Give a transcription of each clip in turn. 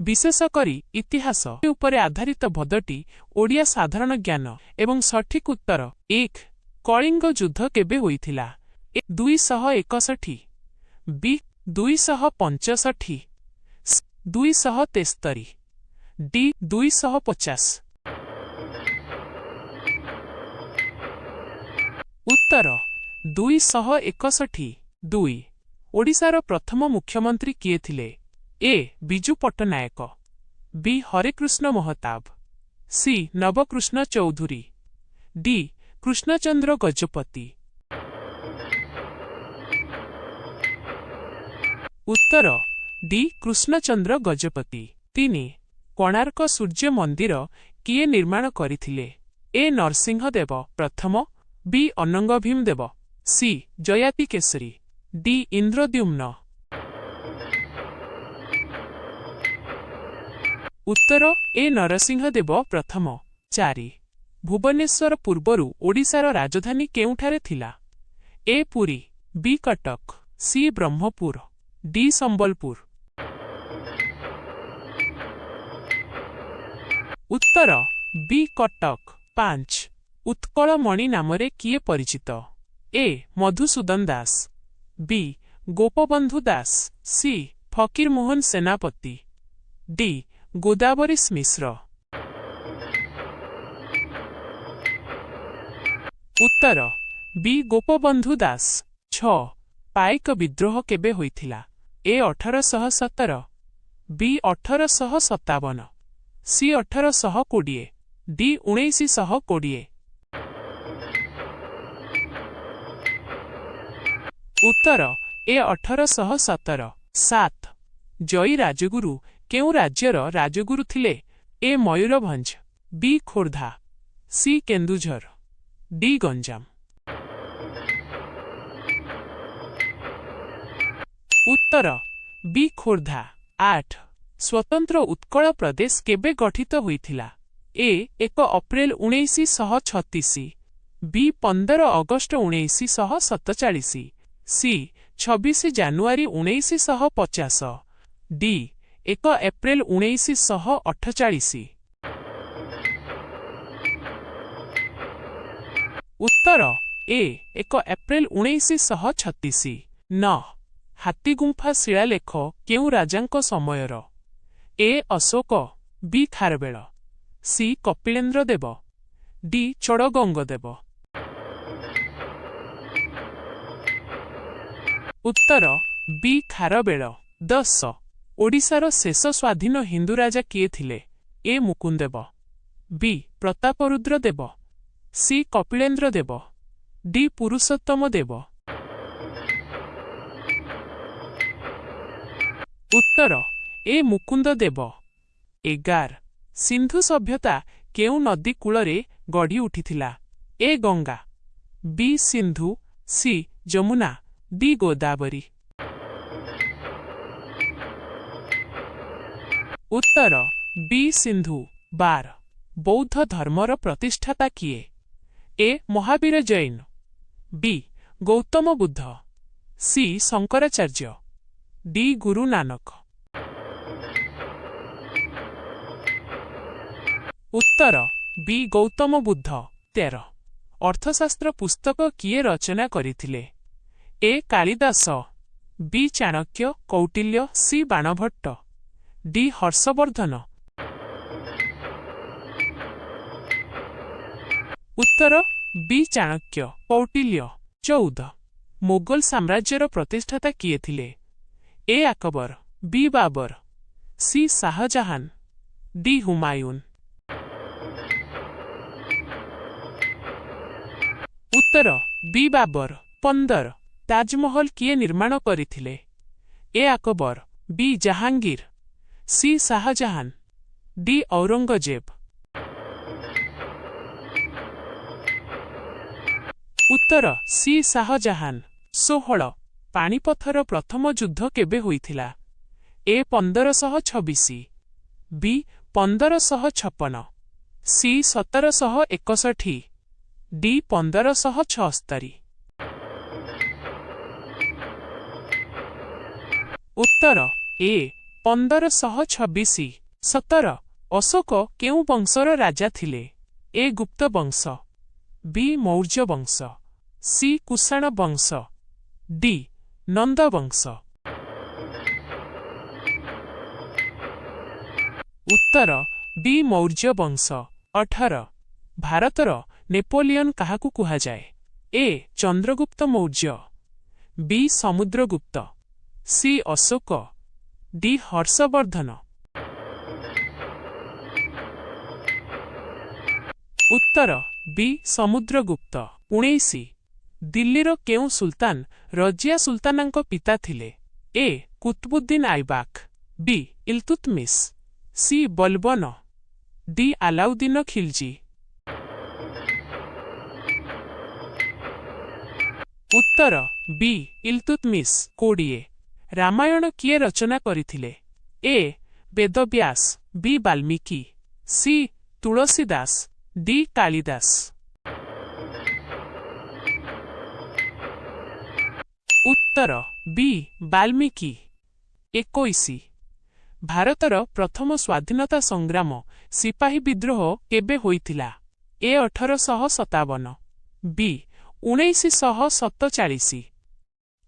ବିଶେଷ କରି ଇତିହାସ ଉପରେ ଆଧାରିତ ଭଦଟି ଓଡ଼ିଆ ସାଧାରଣ ଜ୍ଞାନ ଏବଂ ସଠିକ୍ ଉତ୍ତର। 1. କଳିଙ୍ଗ ଯୁଦ୍ଧ କେବେ ହୋଇଥିଲା? ଏ 261, ବି 265, ସି 273, ଡି 250। ଉତ୍ତର 261। 2. ଓଡ଼ିଶାର ପ୍ରଥମ ମୁଖ୍ୟମନ୍ତ୍ରୀ କିଏ ଥିଲେ? ଏ ବିଜୁ ପଟ୍ଟନାୟକ, ବି ହରେକୃଷ୍ଣ ମହତାବ, ସି ନବକୃଷ୍ଣ ଚୌଧୁରୀ, ଡି କୃଷ୍ଣଚନ୍ଦ୍ର ଗଜପତି। ଉତ୍ତର ଡି କୃଷ୍ଣଚନ୍ଦ୍ର ଗଜପତି। 3. କୋଣାର୍କ ସୂର୍ଯ୍ୟ ମନ୍ଦିର କିଏ ନିର୍ମାଣ କରିଥିଲେ? ଏ ନରସିଂହଦେବ ପ୍ରଥମ, ବି ଅନଙ୍ଗଭୀମଦେବ, ସି ଯୟାତି କେଶରୀ, ଡି ଇନ୍ଦ୍ରଦ୍ୟୁମ୍ନ। ଉତ୍ତର ଏ ନରସିଂହଦେବ ପ୍ରଥମ। 4. ଭୁବନେଶ୍ୱର ପୂର୍ବରୁ ଓଡ଼ିଶାର ରାଜଧାନୀ କେଉଁଠାରେ ଥିଲା? ଏ ପୁରୀ, ବି କଟକ, ସି ବ୍ରହ୍ମପୁର, ଡି ସମ୍ବଲପୁର। ଉତ୍ତର ବି କଟକ। 5. ଉତ୍କଳମଣି ନାମରେ କିଏ ପରିଚିତ? ଏ ମଧୁସୂଦନ ଦାସ, ବି ଗୋପବନ୍ଧୁ ଦାସ, ସି ଫକୀରମୋହନ ସେନାପତି, ଡି ଗୋଦାବରୀଶ ମିଶ୍ର। ଉତ୍ତର ବି ଗୋପବନ୍ଧୁ ଦାସ। 6. ପାଇକ ବିଦ୍ରୋହ କେବେ ହୋଇଥିଲା? ଏ 1817, ବି 1857, ସି 1820, ଡି 1920। ଉତ୍ତର ଏ 1817। 7. ଜୟୀ ରାଜଗୁରୁ କେଉଁ ରାଜ୍ୟର ରାଜଗୁରୁ ଥିଲେ? ଏ ମୟୂରଭଞ୍ଜ, ବି ଖୋର୍ଦ୍ଧା, ସି କେନ୍ଦୁଝର, ଡି ଗଞ୍ଜାମ। ଉତ୍ତର ବି ଖୋର୍ଦ୍ଧା। 8. ସ୍ୱତନ୍ତ୍ର ଉତ୍କଳ ପ୍ରଦେଶ କେବେ ଗଠିତ ହୋଇଥିଲା? ଏ 1 ଅପ୍ରେଲ 1936, ବି 15 ଅଗଷ୍ଟ 1947, ସି 26 ଜାନୁଆରୀ 1950, ଡି 1 ଏପ୍ରିଲ 1948। ଉତ୍ତର ଏ 1 ଏପ୍ରିଲ 1936। 9. ହାତୀଗୁମ୍ଫା ଶିଳାଲେଖ କେଉଁ ରାଜାଙ୍କ ସମୟର? ଏ ଅଶୋକ, ବି ଖାରବେଳ, ସି କପିଳେନ୍ଦ୍ର ଦେବ, ଡି ଚୋଡ଼ଗଙ୍ଗଦେବ। ଉତ୍ତର ବି ଖାରବେଳ। 10. ଓଡ଼ିଶାର ଶେଷ ସ୍ୱାଧୀନ ହିନ୍ଦୁ ରାଜା କିଏ ଥିଲେ? ଏ ମୁକୁନ୍ଦଦେବ, ବି ପ୍ରତାପରୁଦ୍ର ଦେବ, ସି କପିଳେନ୍ଦ୍ର ଦେବ, ଡି ପୁରୁଷୋତ୍ତମ ଦେବ। ଉତ୍ତର ଏ ମୁକୁନ୍ଦ ଦେବ। 11. ସିନ୍ଧୁ ସଭ୍ୟତା କେଉଁ ନଦୀ କୂଳରେ ଗଢ଼ି ଉଠିଥିଲା? ଏ ଗଙ୍ଗା, ବି ସିନ୍ଧୁ, ସି ଯମୁନା, ଡି ଗୋଦାବରୀ। ଉତ୍ତର ବି ସିନ୍ଧୁ। 12. ବୌଦ୍ଧ ଧର୍ମର ପ୍ରତିଷ୍ଠାତା କିଏ? ଏ ମହାବୀର ଜୈନ, ବି ଗୌତମ ବୁଦ୍ଧ, ସି ଶଙ୍କରାଚାର୍ଯ୍ୟ, ଡି ଗୁରୁ ନାନକ। ଉତ୍ତର ବି ଗୌତମ ବୁଦ୍ଧ। 13. ଅର୍ଥଶାସ୍ତ୍ର ପୁସ୍ତକ କିଏ ରଚନା କରିଥିଲେ? ଏ କାଳିଦାସ, ବି ଚାଣକ୍ୟ କୌଟିଲ୍ୟ, ସି ବାଣଭଟ୍ଟ, ଡି ହର୍ଷବର୍ଦ୍ଧନ। ଉତ୍ତର ବି ଚାଣକ୍ୟ କୌଟିଲ୍ୟ। 14. ମୋଗଲ ସାମ୍ରାଜ୍ୟର ପ୍ରତିଷ୍ଠାତା କିଏ ଥିଲେ? ଏ ଆକବର, ବି ବାବର, ସି ଶାହଜାହାନ, ଡି ହୁମାୟୁନ। ଉତ୍ତର ବି ବାବର। 15. ତାଜମହଲ କିଏ ନିର୍ମାଣ କରିଥିଲେ? ଏ ଆକବର, ବି ଜାହାଙ୍ଗୀର, ସି ଶାହଜାହାନ, ଡି ଔରଙ୍ଗଜେବ। ଉତ୍ତର ସି ଶାହଜାହାନ। 16. ପାଣିପଥର ପ୍ରଥମ ଯୁଦ୍ଧ କେବେ ହୋଇଥିଲା? ଏ 1526, ବି 1556, ସି 1761, ଡି 1576। ଉତ୍ତର ଏ 1526। 17. Ashok କେଉଁ ବଂଶର ରାଜା ଥିଲେ? ଏ ଗୁପ୍ତ ବଂଶ, ବି ମୌର୍ଯ୍ୟ ବଂଶ, ସି କୁଷାଣ ବଂଶ, ଡି ନନ୍ଦ ବଂଶ। ଉତ୍ତର ବି ମୌର୍ଯ୍ୟ ବଂଶ। 18. ଭାରତର ନେପୋଲିୟନ କାହାକୁ କୁହାଯାଏ? ଏ ଚନ୍ଦ୍ରଗୁପ୍ତ ମୌର୍ଯ୍ୟ, ବି ସମୁଦ୍ରଗୁପ୍ତ, ସି ଅଶୋକ, ଡି ହର୍ଷବର୍ଦ୍ଧନ। ଉତ୍ତର ବି ସମୁଦ୍ରଗୁପ୍ତ। 19. ଦିଲ୍ଲୀର କେଉଁ ସୁଲତାନ ରଜିଆ ସୁଲତାନାଙ୍କ ପିତା ଥିଲେ? ଏ କୁତବୁଦ୍ଦିନ ଆଇବାକ, ବି ଇଲତୁତମିଶ, ସି ବଲବନ, ଡି ଆଲାଉଦ୍ଦିନ ଖିଲଜି। ଉତ୍ତର ବି ଇଲତୁତମିଶ। 20. ରାମାୟଣ କିଏ ରଚନା କରିଥିଲେ? ଏ ବେଦବ୍ୟାସ, ବି ବାଲ୍ମୀକି, ସି ତୁଳସୀଦାସ, ଡି କାଳିଦାସ। ଉତ୍ତର ବି ବାଲ୍ମୀକି। 21. ଭାରତର ପ୍ରଥମ ସ୍ୱାଧୀନତା ସଂଗ୍ରାମ ସିପାହୀ ବିଦ୍ରୋହ କେବେ ହୋଇଥିଲା? ଏ 1857, ବି 1947,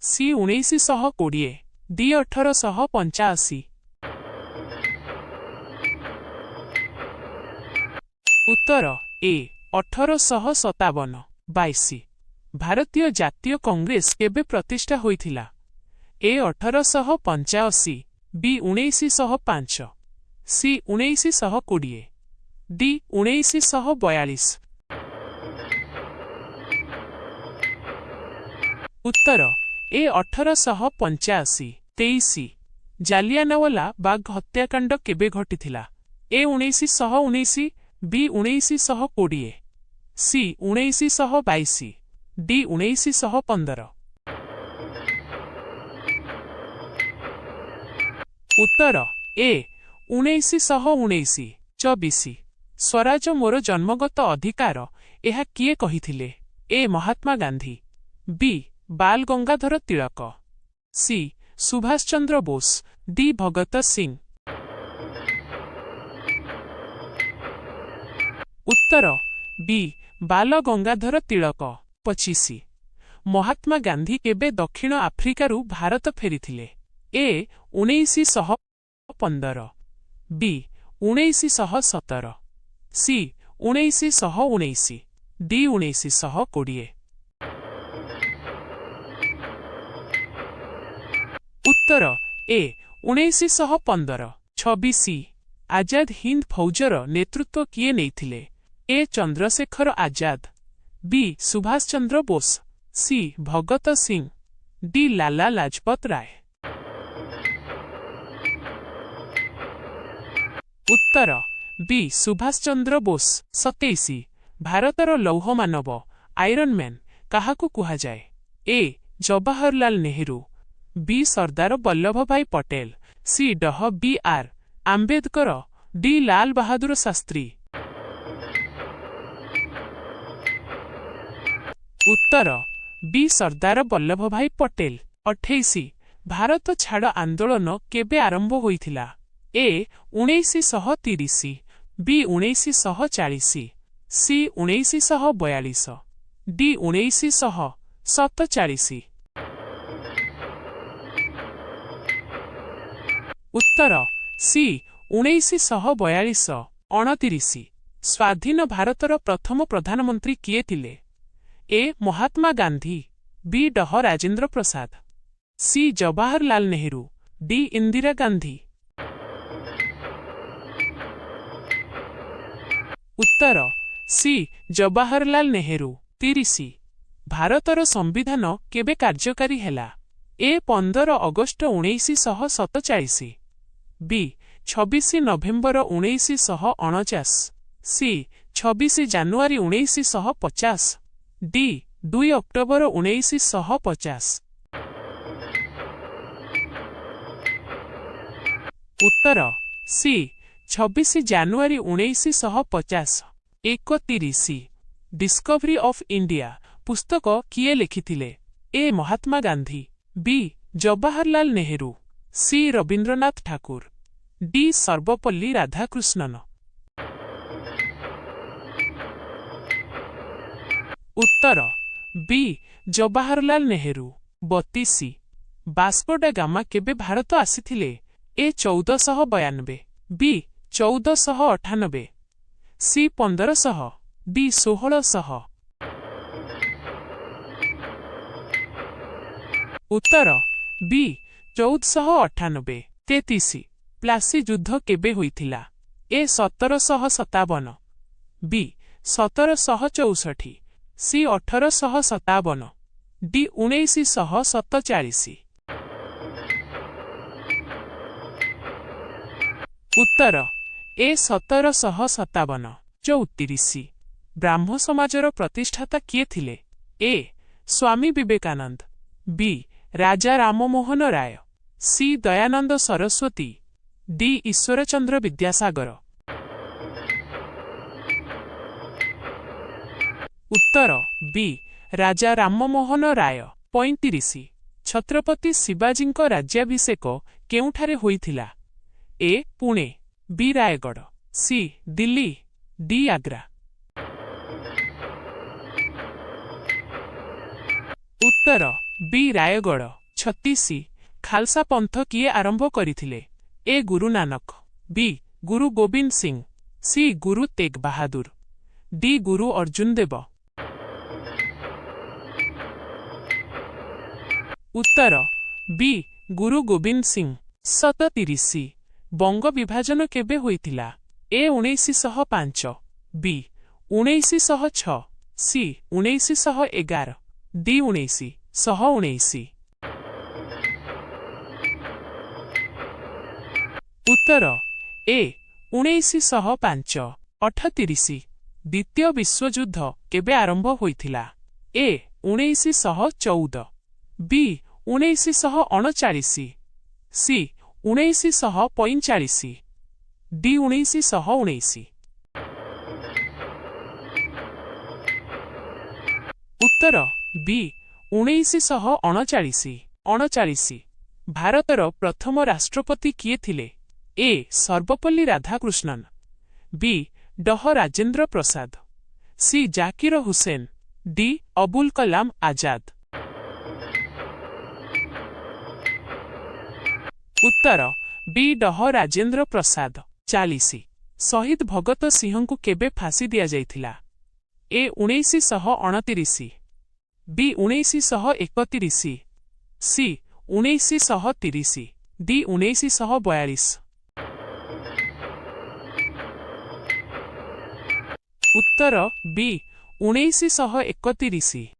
ସି 1920, ଡି 1885। ଉତ୍ତର ଏ 1857। 22. ଭାରତୀୟ ଜାତୀୟ କଂଗ୍ରେସ କେବେ ପ୍ରତିଷ୍ଠା ହୋଇଥିଲା? ଏ 1885, ବି 1905, ସି 1920, ଡି 1942। ଉତ୍ତର ଏ 1885। 23. ଜାଲିଆନାୱାଲା ବାଗ ହତ୍ୟାକାଣ୍ଡ କେବେ ଘଟିଥିଲା? ଏ 1919, ବି 1920, ସି 1922, ଡି 1915। ଉତ୍ତର ଏ 1919। 24. ସ୍ୱରାଜ ମୋର ଜନ୍ମଗତ ଅଧିକାର, ଏହା କିଏ କହିଥିଲେ? ଏ ମହାତ୍ମା ଗାନ୍ଧୀ, ବି ବାଲ ଗଙ୍ଗାଧର ତିଳକ, ସି ସୁଭାଷ ଚନ୍ଦ୍ର ବୋଷ, ଡି ଭଗତ ସିଂ। ଉତ୍ତର ବି ବାଲ ଗଙ୍ଗାଧର ତିଳକ। 25. ମହାତ୍ମା ଗାନ୍ଧୀ କେବେ ଦକ୍ଷିଣ ଆଫ୍ରିକାରୁ ଭାରତ ଫେରିଥିଲେ? ଏ 1915, ବି 1917, ସି 1919, ଡି 1920। ଉତ୍ତର ଏ 1915। 26. ଆଜାଦ ହିନ୍ଦ ଫୌଜର ନେତୃତ୍ୱ କିଏ ନେଇଥିଲେ? ଏ ଚନ୍ଦ୍ରଶେଖର ଆଜାଦ, ବି ସୁଭାଷ ଚନ୍ଦ୍ର ବୋଷ, ସି ଭଗତ ସିଂ, ଡି ଲାଲା ଲାଜପତ ରାୟ। ଉତ୍ତର ବି ସୁଭାଷ ଚନ୍ଦ୍ର ବୋଷ। 27. ଭାରତର ଲୌହ ମାନବ, ଆଇରନ୍ ମ୍ୟାନ୍ କାହାକୁ କୁହାଯାଏ? ଏ ଜବାହରଲାଲ ନେହେରୁ, ବି ସର୍ଦ୍ଦାର ବଲ୍ଲଭଭାଇ ପଟେଲ, ସି ଡଃ ବି ଆର୍ ଆମ୍ବେଦକର, ଡି ଲାଲ ବାହାଦୁର ଶାସ୍ତ୍ରୀ। ଉତ୍ତର ବି ସର୍ଦ୍ଦାର ବଲ୍ଲଭଭାଇ ପଟେଲ। 28. ଭାରତ ଛାଡ଼ ଆନ୍ଦୋଳନ କେବେ ଆରମ୍ଭ ହୋଇଥିଲା? ଏ 1930, ବି 1940, ସି 1942, ଡି 1947। ଉତ୍ତର ସି 1942। 29. ସ୍ୱାଧୀନ ଭାରତର ପ୍ରଥମ ପ୍ରଧାନମନ୍ତ୍ରୀ କିଏ ଥିଲେ? ଏ ମହାତ୍ମା ଗାନ୍ଧୀ, ବି ଡଃ ରାଜେନ୍ଦ୍ର ପ୍ରସାଦ, ସି ଜବାହରଲାଲ ନେହେରୁ, ଡି ଇନ୍ଦିରା ଗାନ୍ଧୀ। ଉତ୍ତର ସି ଜବାହରଲାଲ ନେହେରୁ। 30. ଭାରତର ସମ୍ବିଧାନ କେବେ କାର୍ଯ୍ୟକାରୀ ହେଲା? ଏ 15 ଅଗଷ୍ଟ 1947, ବି 26 ନଭେମ୍ବର 1949, ସି 26 ଜାନୁଆରୀ 1950, ଡି 2 ଅକ୍ଟୋବର 1950। ଉତ୍ତର C 26 January 1950। 31. Discovery of India ପୁସ୍ତକ କିଏ ଲେଖିଥିଲେ? ଏ ମହାତ୍ମା ଗାନ୍ଧୀ, ବି Jawaharlal Nehru, C Rabindranath Thakur, D Sarvepalli Radhakrishnan. ଉତ୍ତର ବି ଜବାହରଲାଲ ନେହେରୁ। 32। ବାସ୍କୋ ଡା ଗାମା କେବେ ଭାରତ ଆସିଥିଲେ? ଏ 1492, ବି 1498, ସି 1500, ଡି 1600। ଉତ୍ତର ବି 1498। 33। ପ୍ଲାସି ଯୁଦ୍ଧ କେବେ ହୋଇଥିଲା? ଏ 1757, ବି 1764, ସି 1857, ଡି 1947। ଉତ୍ତର ଏ 1757। 34। ବ୍ରାହ୍ମ ସମାଜର ପ୍ରତିଷ୍ଠାତା କିଏ ଥିଲେ? ଏ ସ୍ୱାମୀ ବିବେକାନନ୍ଦ, ବି ରାଜା ରାମମୋହନ ରାୟ, ସି ଦୟାନନ୍ଦ ସରସ୍ୱତୀ, ଡି ଈଶ୍ୱରଚନ୍ଦ୍ର ବିଦ୍ୟାସାଗର। ଉତ୍ତର ବି ରାଜା ରାମମୋହନ ରାୟ। 35। ଛତ୍ରପତି ଶିବାଜୀଙ୍କ ରାଜ୍ୟାଭିଷେକ କେଉଁଠାରେ ହୋଇଥିଲା? ଏ ପୁଣେ, ବି ରାୟଗଡ଼, ସି ଦିଲ୍ଲୀ, ଡି ଆଗ୍ରା। ଉତ୍ତର ବି ରାୟଗଡ଼। 36। ଖାଲସା ପନ୍ଥ କିଏ ଆରମ୍ଭ କରିଥିଲେ? ଏ ଗୁରୁ ନାନକ, ବି ଗୁରୁ ଗୋବିନ୍ଦ ସିଂ, ସି ଗୁରୁ ତେଗ ବାହାଦୁର, ଡି ଗୁରୁ ଅର୍ଜୁନ ଦେବ। ଉତ୍ତର ବି ଗୁରୁ ଗୋବିନ୍ଦ ସିଂ। 37। ବଙ୍ଗ ବିଭାଜନ କେବେ ହୋଇଥିଲା? ଏ 1905, ବି 1906, ସି 1911, ଡି 1919। ଉତ୍ତର ଏ 1905। 38। ଦ୍ୱିତୀୟ ବିଶ୍ୱଯୁଦ୍ଧ କେବେ ଆରମ୍ଭ ହୋଇଥିଲା? ଏ 1914, ବି 1939, ସି 1945, ଡି 1919। ଉତ୍ତର ବି 1939। 39। ଭାରତର ପ୍ରଥମ ରାଷ୍ଟ୍ରପତି କିଏ ଥିଲେ? ଏ ସର୍ବପଲ୍ଲୀ ରାଧାକୃଷ୍ଣନ, ବି ଡଃ ରାଜେନ୍ଦ୍ର ପ୍ରସାଦ, ସି ଜାକିର ହୁସେନ, ଡି ଅବୁଲ କଲାମ ଆଜାଦ। ଉତ୍ତର ବି ଡଃ ରାଜେନ୍ଦ୍ର ପ୍ରସାଦ। 40। ଶହୀଦ ଭଗତ ସିଂହଙ୍କୁ କେବେ ଫାଶୀ ଦିଆଯାଇଥିଲା? ଏ 1929, ବି 1931, ସି 1930, ଡି 1942। ଉତ୍ତର ବି 1931।